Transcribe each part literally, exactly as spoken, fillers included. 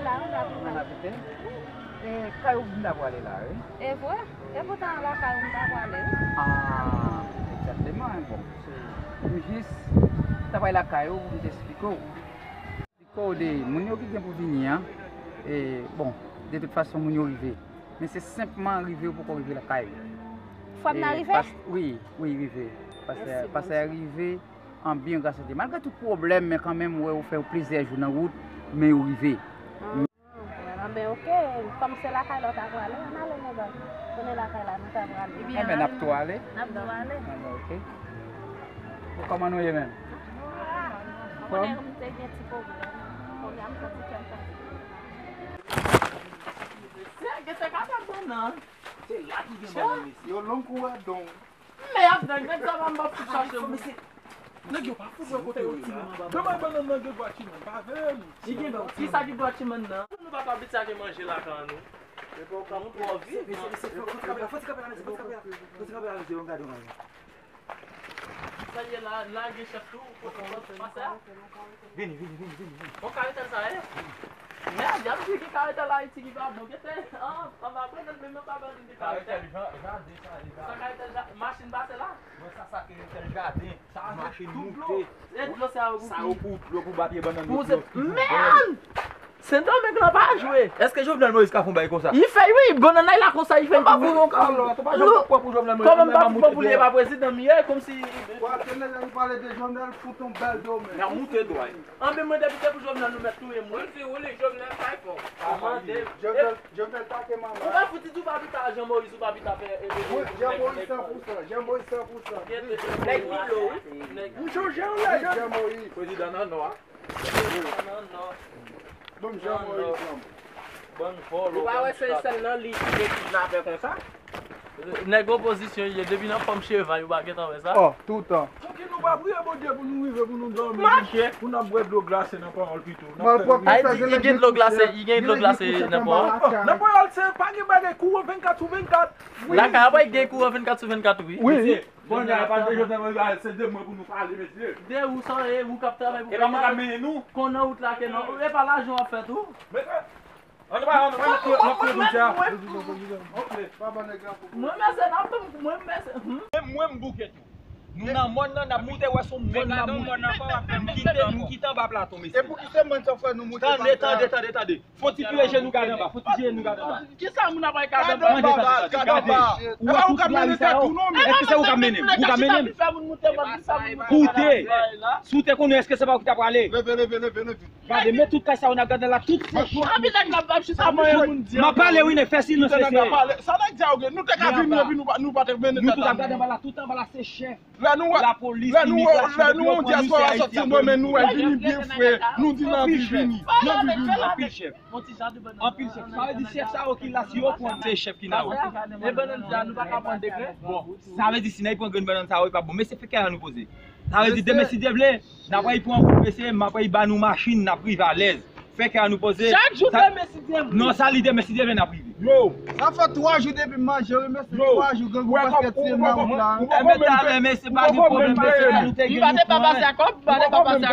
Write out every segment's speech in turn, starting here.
La, wi, la, wi. Mwen abite. E kay ou m ta pwale la, wi. E vre? E poutan lakay ou m ta pwale, wi. Ah, egzakteman, bon. Se, m jis ta pwale lakay ou pou m te esplike w. Kòde moun yo ki gen pou vini an, e, bon, de tout fason, moun yo rive. Men se senpman rive yo poko rive lakay yo. Fò n a rive? Wi, wi, rive. Pastè, pastè a rive an byen, gras a Dye. Malgre tout pwoblèm, men kanmenm, ou wè, ou fè plizyè jou nan wout, men yo rive. Anben, oke, kòm se lakay la w ta prale, ann ale, medam. Tounen lakay la, nou ta prale. Enben, n ap tou ale. N ap tou ale. Anben, oke. Bon, kòman nou ye menm? Ou konnen m te gen ti pwoblèm. Kounye a m santi kè m kontan. Gen te ka fè bon nan. Se la ki gen bon nan, mesye. Yo long kou a don. Men ap nèg, nèg sa pa m ap fout chache moun. Nèg yo pa fout wè kote yo ti moun anba. Demen bannann nan gen dwa ti moun, pa vle li. Li gen dwa ti moun. Kisa ki dwa ti moun nan? Nou pa t abitye ak manje lakay nou. Nou twò vye. Mesye, mesye, fò, fò ti kanpe la, fò ti kanpe la, mesye, fò ti kanpe la, fò ti kanpe la, mesye, yon gade yon bagay. Sa ye la, lage chèf tou, pase a. Vini, vini, vini, vini, vini. Bon, karetèl sa ye? Mèd, y ap di ki karetèl Ayiti ki pa bon. Gete, an, an va pran nan men mwen pa ban nou de karetèl. Karetèl ja-, jaden sa ye la. Sa karetèl ja-, machin pase la? Mwen sa, sa karetèl jaden. Sa machin tout dlo. E dlo sa yo pou ki? Sa yo pou dlo, pou ba pye bannann yo. Pou se, mèd! Sendomeng lan pa jwe. Èske Jovenel Moïse ka fè yon bagay konsa? Li fè wi, bannann la konsa, li fè. Ou pa voye yon kalòt, ou pa janm pran pou Jovenel Moïse. Kòman m pa fout bon pou li, e pa prezidan m ye, kòmsi. Wè, tande lè li pale de Jovenel, fout yon bèl domèn. N a moute dwa. Anben mwen depite pou Jovenel nou mèt touye m wi. Mwen di ou li Jovenel pa fò. Jovenel, Jovenel take manman. Ou pa fout di ou pa pita Jean Moïse, ou pa pita fè. Wi, Jean Moïse san pou san, Jean Moïse san pou san. Nèg Milo wi. Nèg. M chonje w la, Jean Moïse. Prezidan nan nò a. Prezidan nan nò. Bon, Jean Moïse. Bann vòlò. Ou pa wè se sèl nan li ki gen kidnapè konsa? Nèg opozisyon ye, depi nan fòm cheval, ou pa gentan wè sa? Oh, toutan. Pouki nou pa priye Bondye pou nou rive, pou nou dòmi, pou n ap bwè dlo glase nan pawòl pito? Ayiti, li gen dlo glase, li gen dlo glase nan pawòl. Nan pawòl, se pa gen bagay kouran vennkat sou vennkat. Lakay a pa gen kouran vennkat sou vennkat, wi. Wi. Kounye a, pa de Jovenel Moïse, se de mwen pou nou pale, mesye. De ou sa, e ou k ap travay pou peyi a. E pa mwen k ap mennen nou. Konn nan wout la ke non. E pa lajan w ap fè tou. Mesye, ann pa, ann pa, n ap tou, n ap tou, mesye. Mwen mèsè, n ap tou, mwen mèsè. Menm mwen m bouke tou. Nou nan mòn nan, n ap moute, wè se yon mòn n ap moute. M kite, m kite anba plato, mesye. E pouki se mòn sa fè nou moute pa? Tande, tande, tande, tande. Fò ti vire je nou gade anba, fò ti vire nou gade anba. Kisa moun ap gade anba? Gade anba, gade anba. Ou wè tout lari sa yo? Èske se ou k ap mennen m? Ou k ap mennen m? Koute, si w te konnen, èske se pa ou ki t ap prale? Leve, leve, leve, leve. Gade, men tout kay sa yo n ap gade la, tout se chèf. M ap pale wi, nèg, fè silans, mesye. Sa nèg di a, nou te ka vini, epi nou pa, nou pa te mennen tèt ann. Nou tout ap gade anba la, tout anba la se chèf. Lè nou wè, lapolis, lè nou wè, lè nou wè yon dyaspora sòti Sendomeng, nou wè vini byen fre, nou di n anvi vini, n anvi vini. Anpil chèf. Anpil chèf. Sa vle di chèf sa yo ki la, si yo konn se chèf ki nan yo. E bannann sa, nou pa ka pran dekrè? Bon, sa vle di si n al pran grenn bannann sa yo, e pa bon. Mesye, fè kè a nou poze. Sa vle di demen si Dye vle, n ap al pran wout, mesye, m ap al ba nou machin, n ap rive alèz. Fè kè a nou poze. Chak jou demen si Dye vle. Non, sa li demen si Dye vle n ap rive. Yo. Sa fè twa jou depi m manje wi, men se twa jou grangou paske ti m nan wout la. Enben talè, men se pa gen pwoblèm, men se la nou te gen nou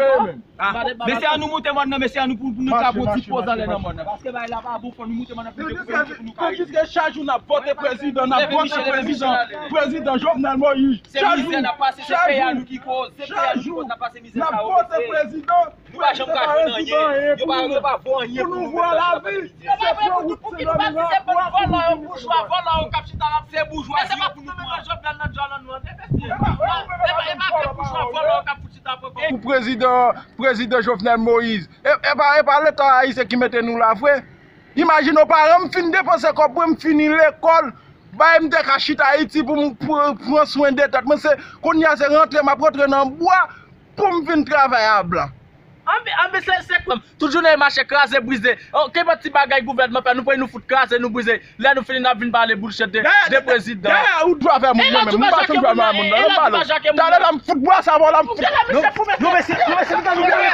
pran. Mesye, an nou moute mòn nan, mesye, an nou pou, pou nou ka pran ti poz anlè nan mòn nan. Paske bagay la pa bon, fò nou moute mòn nan pi de pou nou ka rive. Jiske chak jou n ap vote prezidan, n ap vote prezidan, prezidan Jovenel Moïse. Chak jou, chak jou, chak jou, n ap vote prezidan. Nou pa janm ka jwenn anyen. Yo pa, yo pa vo anyen pou nou, pou nou pase mizè sa yo. Se pou nou pati, se pou nou pati, se pou vòlò yo, boujwa, vòlò yo k ap chita la. Se boujwazi yo pou nou pran. Jovenel nan djòl an nou an, mesye. E pa, e pa, e pa vye boujwa, vòlò yo k ap fout chita pran kòb. Pou prezidan, prezidan Jovenel Moïse. E, e pa, e pa Leta ayisyen ki mete nou la vre. Imajine w, paran m fin depanse kòb mwen, m fini lekòl, bay m te ka chita Ayiti pou m pr-, pran swen de tèt mwen. Se, kounye a se rantre, m ap rantre nan bwa pou m vin travay a blan. Anben, anben, se, se kòm tout jounen e mache kraze, brize. Oh, kenpòt ti bagay gouvènman fè, nou pran nou fout kraze, nou brize. Lè nou fini, n ap vin pale boulshit de, de prezidan. Dayè, ou dwe avè moun mwen menm. M pa janm dwe avè moun nan, m pa. Talè la, m fout bwa sa vòlò, m fout. Non, mesye, non, mesye, nou gade, nou gade.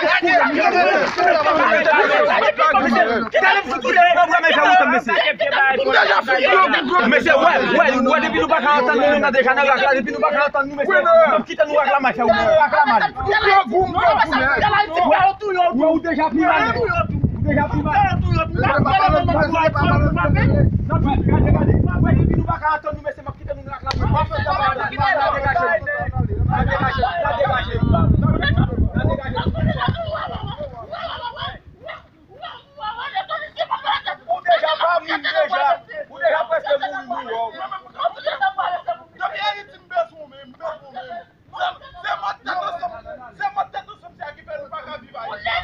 Mesye, wè, wè, wè, depi nou pa ka antann nou, nou nan deja nan rak la, depi nou pa ka antann nou, mesye, n ap kite nou rak la, mache, ou nan rak la, male. Wè, ou deja pi mal. Deja pi mal. Gade, gade, gade. Gade, gade. Gade, depi nou pa ka atann nou, mesye, m ap kite nou nan lak la. Ou deja pa moun deja. Ou deja prèske mouri, mouri. Depi Ayiti, m bezwen w menm, m bezwen w menm. Se, se mòd tèt ansanm, se mòd tèt ansanm sa ki fè nou pa ka viv Ayiti.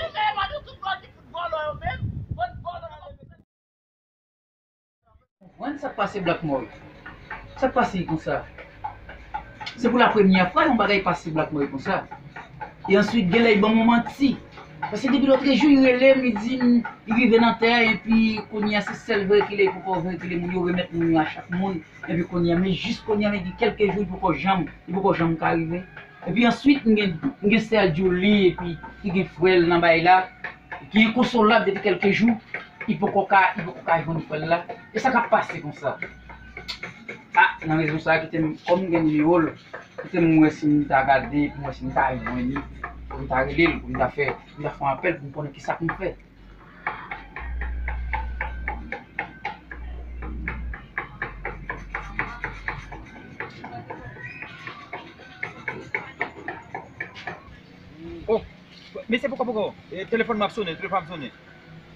Konprann sa k pase Black Moy? Sa k pase konsa? Se pou la premyè fwa yon bagay pase Black Moy konsa. E answit, genlè, li ban m yon manti. Paske depi lòtrejou, li rele m, li di m, li rive nan tè a, epi kounye a, se sèl vre ki le, li poko vre ki le moun yo remèt moun yo a chak moun. Epi kounye a, men jis kounye a, men gen kèlke jou, li poko janm, li poko janm ka rive. Epi answit, m gen, m gen sè Julie, epi ki gen frè l nan bay la, ki enkonsolab depi kèlke jou, li poko ka, li poko ka jwenn frè l la. E sa k ap pase konsa? A, nan rezon sa a, kite m, kòm m gen nimewo l, kite m wè si m ta gade, pou m wè si m ta jwenn li, pou m ta rele l, pou m ta fè, pou m ta fè yon apèl, pou m konnen kisa pou m fè. Oh, mesye, poko, poko. E, telefòn m ap sonnen, telefòn m ap sonnen.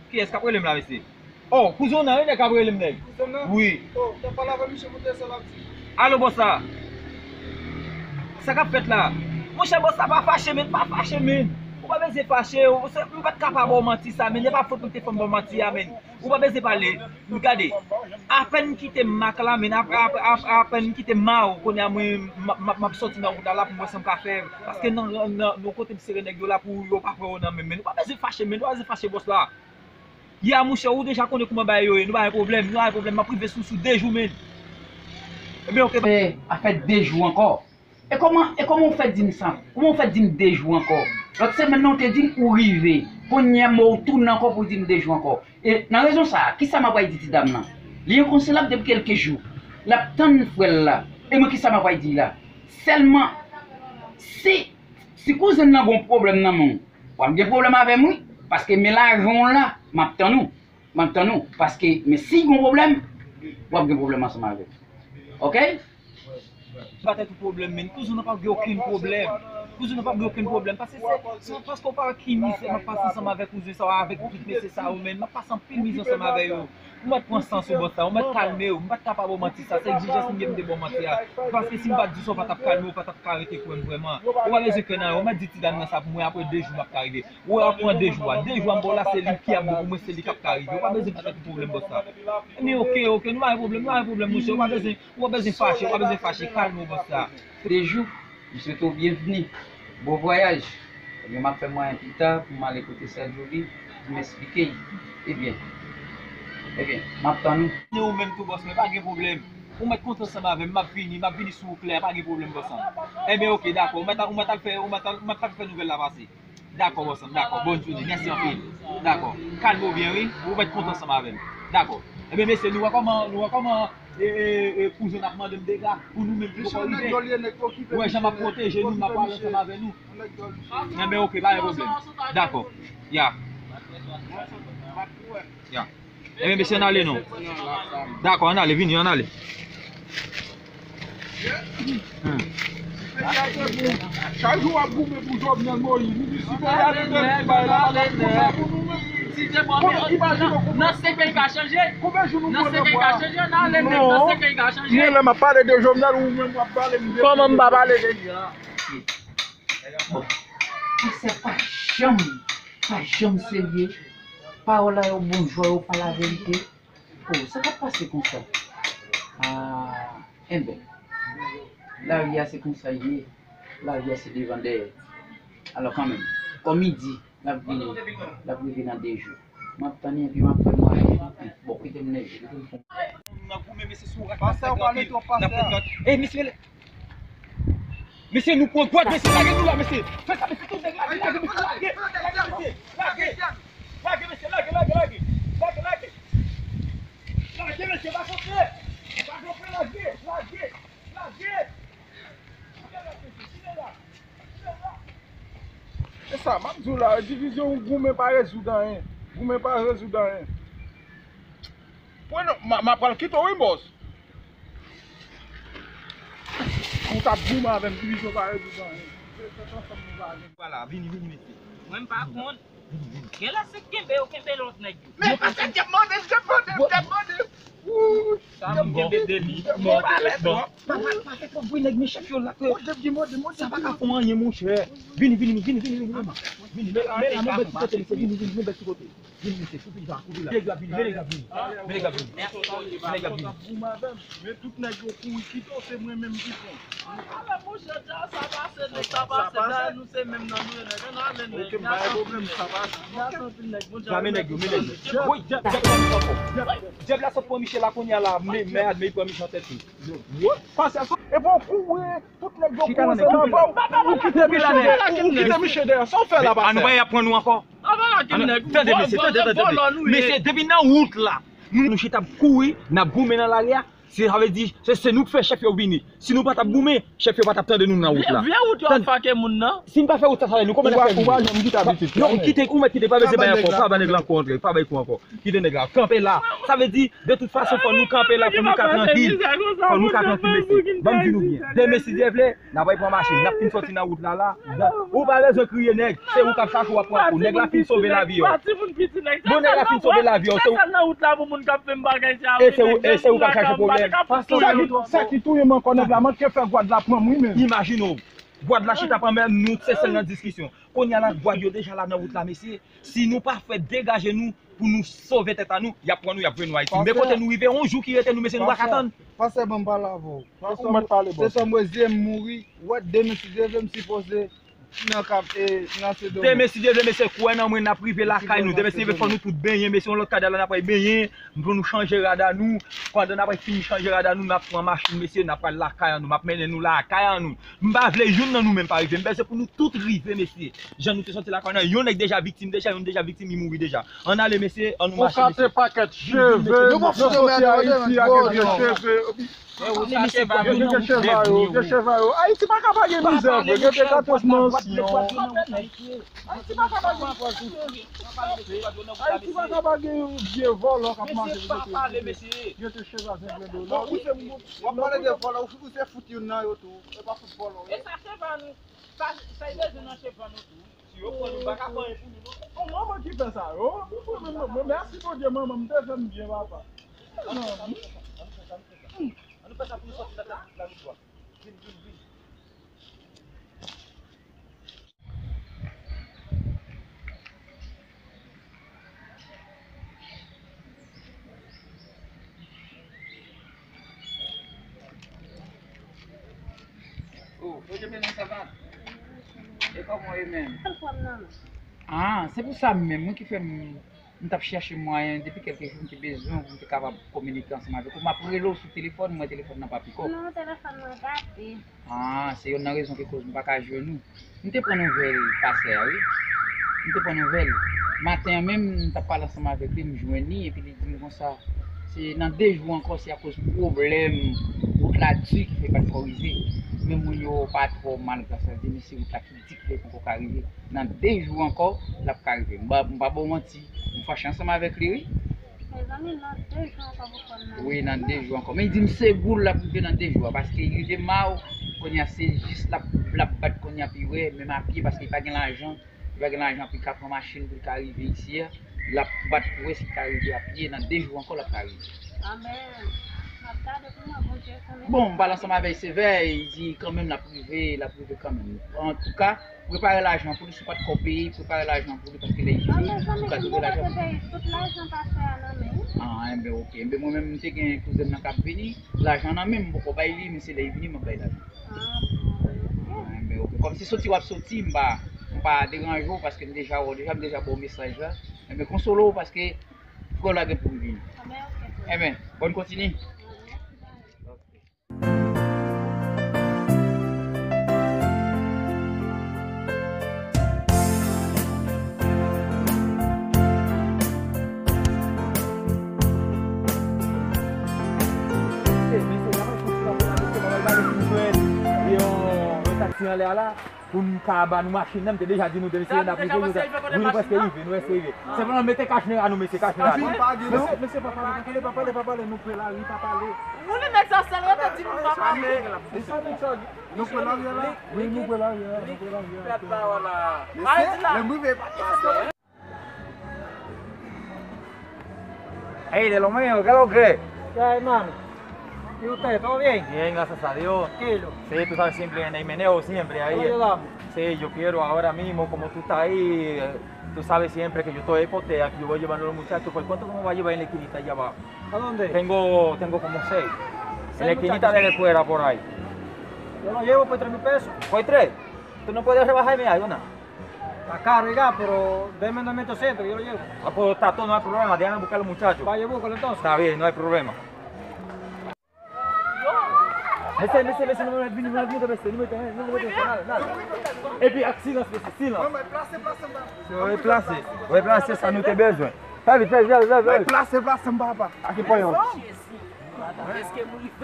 Kiyès k ap rele m la, mesye? Oh, kouzen w nan, wi, nèg k ap rele m, nèg. Kouzen m nan? Wi. Oh, w t ap pale avè misye pou tèl sa l ap di. Alo, bòs la. Sa k ap fèt la? Monchè, bòs la, pa fache, men, pa fache, men. Ou pa bezwen fache, ou, se, m pa t ka pa ba w manti sa, men. E pa fòt mwen ki te fè m ba w manti a, men. Ou pa bezwen pale. Gade, apèn m kite Mak la, men, ap-, ap-, ap-, apèn m kite Maw, kounye a mwen, m ap, m ap, m ap sòti nan wout la, la pou m wè sa m ka fè. Paske nan, nan, nan kote m sere nèg yo la pou yo pa pran yo nan men m, men. Ou pa bezwen fache, men. Ou pa bezwen fache, bòs la. Ya, monchè, ou deja konnen kouman bagay yo ye. Nou pa gen pwoblèm, nou pa gen pwoblèm. M ap rive sou, sou de jou, men. Ebyen, oke. Fè, a fè de jou ankò. E kòman, e kòman w fè di m sa? Kòman w fè di m de jou ankò? Lòt semèn nan, w te di m ou rive. Kounye a, men w tounen ankò pou w di m de jou ankò. E nan rezon sa a, kisa m ap pral di ti dam nan? Li enkonsolab depi kèlke jou. L ap tann frè l la. E mwen, kisa m ap pral di la? Sèlman, si, si kouzen nan gon pwoblèm nan men w, w ap gen pwoblèm avè m, wi. Paske men lajan w la, m ap tann ou. M ap tann ou. Paske, men si gon pwoblèm, w ap gen pwoblèm ansanm avè m. Oke? Pa tèt ou pwoblèm, men. Kouzen nan p ap gen okenn pwoblèm. Kouzen nan p ap gen okenn pwoblèm. Paske se, se paske w pa wè ki mizè m ap pase ansanm avèk kouzen sa yo, avèk tout mesye sa yo, men. M ap pase anpil mizè ansanm avè yo. Ou mèt pran sans ou, bòs la. Ou mèt kalme w. M pa t ka pa ba w manti sa. Se egzijans m gen pou m te ba w manti a. Paske si m pa t di sa, w pa t ap kalme, w pa t ap ka rete kwè m vrèman. Ou pa bezwen kwè nan yo. Ou mèt di ti dam nan sa pou mwen, apre de jou m ap ka rive. Ou wè, w ap pran de jou a. De jou a m ba w la, se li ki ap bon pou mwen, se li k ap ka rive. Ou pa bezwen pa tèt ou pwoblèm, bòs la. Men oke, oke, nou pa gen pwoblèm, nou pa gen pwoblèm, monchè. Ou pa bezwen Ou pa bezwen fache, ou pa bezwen fache, kalme w, bòs la. De jou, m swete w byenvni. Bon vwayaj. Ebyen, m ap fè mwayen pita pou m ale kote sè Joly, pou m esplike l. Ebyen, ebyen, m ap tann ou. Ni ou menm tou, bòs mwen, pa gen pwoblèm. Ou mèt kontre ansanm avè m, m ap vini, m ap vini sou ou klè, pa gen pwoblèm, bòs mwen. Ebyen, oke, dakò, ou mèt al, ou mèt al fè, ou mèt al, ou mèt al fè nouvèl la pase. Dakò, bòs mwen, dakò. Bòn jounen, mèsi anpil. Dakò. Kalme w byen, wi. Ou mèt kontre ansanm avè m. Dakò. Ebyen, mesye, nou wè kòman, nou wè kòman, e, e, e, kouzen ap mande m dega pou nou menm ki poko rive. Ou wè jan m ap pwoteje nou, m ap pale ansanm avè nou. Ebyen, oke, pa gen pwoblèm. Dakò. Ya. Ya. Ebyen, mesye, ann ale non. Dakò, ann ale, vini, ann ale. Hmm. Chak jou w ap goumen pou Jovenel Moïse. Nou di si peyi a te debyen, bay la pa t ap konsa pou nou menm. Konbyen, imajine w konbyen, nan se peyi ka chanje. Konbyen jou nou pran nan pwa a? Nan se peyi ka chanje, ann ale menm, nan se peyi ka chanje. Non. Mwen lè m ap pale de Jovenel, ou menm w ap pale m de... Kòman m pa pale de li a? Bon, pastè pa janm, pa janm serye. Pawòl la yo bon jwè, yo pa laverite. Oh, sa k ap pase konsa? Ah, enben, lari a se konsa l ye. Lari a se devan dèyè. Alò kanmenm, kòm li di, l ap vini, l ap rive nan de jou. M ap tann li epi m ap fè mwayen. Bon, kite m leve, kite m fè... N ap goumen, mesye, sou rak. Pastè, ou pale twòp, pastè. N ap fè... Eh, mesye, mesye, nou pran gwad, mesye, lage nou la, mesye. Fè sa, mesye, tout nèg lage, lage, mesye, lage, lage, mesye. Lage, lage, mesye, lage, lage, lage. Lage, lage. Lage, mesye, pa kontre. Pa kontre, lage, lage, lage. Lage, mesye, kite la. Kite la. E sa, m ap di w la, divizyon ou goumen pa rezoud anyen. Goumen pa rezoud anyen. Pwen non, m a pral kite w wi, bòs. Ou t ap goumen avè m, divize w pa rezoud anyen. Se tèt ansanm nou pa gen. Vwala, vini, vini, mesye. Mwen m pa konn. Gen lè se kenbe yo kenbe lòt nèg yo. Men pa sa m t ap mande, m t ap mande, m t ap mande. Sa m kenbe de li. Bon, bon. Pa, pa, pa fè twòp bri, nèg, men chèf yo la ke sa pa ka fè anyen, monchè. Vini, vini, vini, vini, vini, vini. Vini, men, men la, nou bèl sou kote, mesye, vini, vini, nou bèl sou kote. Vini, mesye, koupi la, koupi la. Nèg la vini, men nèg la vini. Men nèg la vini. Men nèg la vini. Men tout nèg yo kouri kite w, se mwen menm ki pran. Alè, monchè, dja sa pase, nèg, sa pase, dayè nou se menm nan nou ye, nèg. Ann ale, nèg. Ok, m pa gen pwoblèm, sa pase. Dja men nèg yo, men nèg yo. Woy, dyab, dyab la sot pran ankò. Dyab la sot pran Michel la kounye a la, men, men, men, pran Michel tèt li. Woy, pase a sot. Epi w kouri, tout nèg yo kouri, se nan bò. Ou kite Michel dèyè, ou kite Michel dèyè. Sa w fè la, pase? Ann wè, y ap pran nou ankò. Tande, mesye, tande, tande, tande. Mesye, depi nan wout la, nou, nou chita ap kouri, n ap goumen nan lari a. Se, sa vle di, se, se nou k fè chèf yo vini. Si nou pa t ap goumen, chèf yo pa t ap tande nou nan wout la. Vye wout yo ap fake moun nan. Si n pa fè wout sa, sa vle nou kòman n ap fè vini? Ou pa janm kite abitid sa, non, kite, ou mèt kite, pa bezwen bay ankò, pa ba nèg la ankò antre, pa bay kou ankò. Kite nèg la, kanpe la. Sa vle di, de tout fason, fò nou kanpe la, fò nou ka trankil. Fò nou ka trankil, mesye. Ban m di nou byen. Demen, si Dye vle, n ap al pran machin, n ap fin soti nan wout la, la. Ou pa bezwen kriye, nèg. Se ou k ap chache, w ap pran kou. Nèg la fin sove lavi yo. Bon, nèg la fin sove lavi yo. Se ou. E se ou, e se ou k ap chache pwoblèm. Sa ki, sa ki touye m ankò, nèg la manke fè gwad la pran m, wi, men. Imajine w. Gwad la chita pran men nou, se sèl nan diskisyon. Kounye a la, gwad yo deja la nan wout la, mesye. Si nou pa fè degaje nou, pou nou sove tèt a nou, y ap pran nou, y ap voye nou Ayiti. Men kote nou rive, yon jou ki rete nou, mesye, nou pa ka tann. Pastè, pastè, ban m pale avè w. Ou mèt pale, bòs. Se sa m wè, zye m mouri. Wè, demen, si Dye vle, m sipoze nan kap, e, nan Sendomeng. Demen, si Dye vle, mesye, kwè nan mwen, n ap rive lakay nou. Demen, si Dye vle, fò nou tout benyen, mesye, yon lòt kadal la, n ap al benyen, pou nou chanje rad a nou. Pandan n ap al fini chanje rad a nou, n ap pran machin, mesye, n ap pral lakay an nou. M ap mennen nou lakay an nou. M pa vle youn nan nou menm pa rive. M bezwen pou nou tout rive, mesye. Jan nou te soti lakay nan, yon nèg deja viktim deja, yon deja viktim, li mouri deja. Ann ale, mesye, ann nou mache, mesye. Ou kate pakèt cheve, nou soti Ayiti ak vye cheve. Yo te cheve a yo, te cheve a yo. Ayiti pa ka pa gen mizè vre, yo te ka tout mansyon. Ayiti pa ka pa gen, Ayiti pa ka pa gen yon vye vòlò k ap mache sou kote. Yo te cheve a senk dola. W ap pale de vòlò, ou se fout youn nan yo tou. E pa fout vòlò. E sa cheve a nou. Sa, sa y bezwen nan cheve nou tou. Si yo pran nou, pa ka fè anyen pou nou, non. Bon, manman ki fè sa, yo. Mwen, mwen, mwen, mèsi Bondye, manman, m te fè m byen, papa. Ann fè sa, ann fè sa, ann fè sa, ann fè sa. Ann nou fè sa pou nou sòti nan tèt la, nou dwa. Vin, vin, vin. Oh, bonjou, Belen, sa va? E kòman w ye menm? Anfòm, non. Ah, se pou sa menm, wi, ki fè m, m t ap chèche mwayen, depi kèlke jou, m te bezwen w pou m te kapab kominike ansanm avèk ou. M ap rele w sou telefòn, m wè telefòn nan pa pikòp. Non, telefòn mwen gate. Ah, se youn nan rezon ki koz m pa ka jwenn ou. M te pran nouvèl pastè a, wi. M te pran nouvèl. Maten an menm, m t ap pale ansanm avèk li, m jwenn li, epi li di m konsa, se nan de jou ankò, se akoz pwoblèm wout la di ki fè l pa t ko rive. Men moun yo pa twò mal, gras a Dye, men se wout la ki di ki fè l poko ka rive. Nan de jou ankò, l ap ka rive. M pa, m pa ba w manti, m fache ansanm avèk li, wi. Mezanmi, nan de jou ankò pou fò l nan. Wi, nan de jou ankò. Men li di m se gou l ap rive nan de jou a, paske li rive Maw, kounye a se jis l ap, l ap bat kounye a pou l wè, menm a pye, paske li pa gen lajan, li pa gen lajan pou l ka pran machin pou l ka rive isi a, l ap bat pou wè si l ka rive a pye, nan de jou ankò l ap ka rive. Amèn. M ap gade pou mwen, Bondye konnen. Bon, m pale ansanm avè l sevè, li di kanmenm l ap rive, l ap rive kanmenm. Antouka, prepare lajan pou li, si w pa t ko peye, prepare lajan pou li, paske lè li vini, ou ka jwenn lajan. Tout lajan pastè a nan men l. Ah, enben, ok. Enben, mwen menm, m te gen kouzen m nan k ap vini, lajan nan men m, m poko bay li, men se lè li vini, m ap bay lajan. Ah, bon, ok. Ah, enben, ok. Kòm se soti w ap soti, m pa, m pa deranje w, paske m deja wè w deja, m deja ba w mesaj la. Enben, konsole w, paske frè w la gen pou l vini. Enben, ok, frè. Enben, bòn kontini. Mesye, n ap al fon ti kanpe la, mesye, bagay bagay pou jwenn yon, yon taksi anlè a la. Pou n ka ba nou machin nan, m te deja di nou depi se n ap rive, nou ta, wi, nou prèske rive, nou prèske rive. Sèlman mete kach nan nou, mesye, kach nan nou. Mesye, mesye, pa pale, pa pale, pa pale, pa pale, nou pre lari, pa pale. Ou li nèg sa sèl, rete di nou pa pale. Nou pre lari la? Wi, nou pre lari la, nou pre lari la. Mesye, lè m rive, pa pale. Hey, de lo mío, ¿qué es lo que? ¿Qué hay, hermano? ¿Y usted, todo bien? Bien, gracias a Dios. Tranquilo. Sí, tú sabes, siempre en el meneo, siempre ahí. ¿Cómo ayudamos? Sí, yo quiero ahora mismo, como tú estás ahí, eh, tú sabes siempre que yo estoy ahí, porque aquí yo voy llevando a los muchachos. ¿Por cuánto tú me vas a llevar en la esquinita allá abajo? ¿A dónde? Tengo, tengo como seis. En la esquinita de la escuela, por ahí. Yo lo llevo por tres mil pesos. ¿Por tres? ¿Tú no puedes rebajarme algo, nada? Está caro, oiga, pero deme doscientos, que yo lo llevo. Ah, pues está todo, no hay problema, déjame buscar a los muchachos. Vaya, búscalo entonces. Está bien, no hay problema. Mesye, mesye, mesye, nou mèt vini, nou mèt vini, mesye, nou mèt, nou mèt, nal, nal. Epi ak silans, mesye, silans. Mwen, mwen plase, plase, mwen. Yo, replase, replase sa nou te bezwen. Fè vit, fè vit, fè vit, fè vit. Mwen plase, plase, m papa. Ak ponyèt.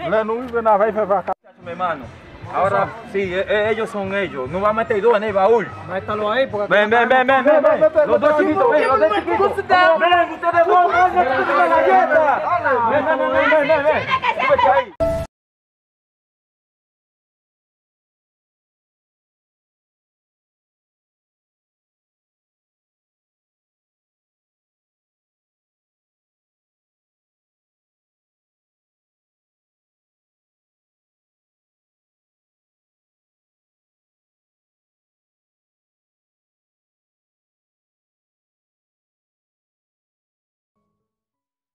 Lè nou rive, n a fè vaka. Mi hermano. Ahora sí, e- e- ellos son ellos. No va a meter dos en el baúl. Métalo ahí, porque aquí... Ven, ven, ven, ven, ven, ven. Los dos chiquitos, ven, los dos chiquitos. Ven, ustedes dos, ven, ven, ven, ven, ven. Ven, ven, ven, ven, ven, ven. Súbete ahí.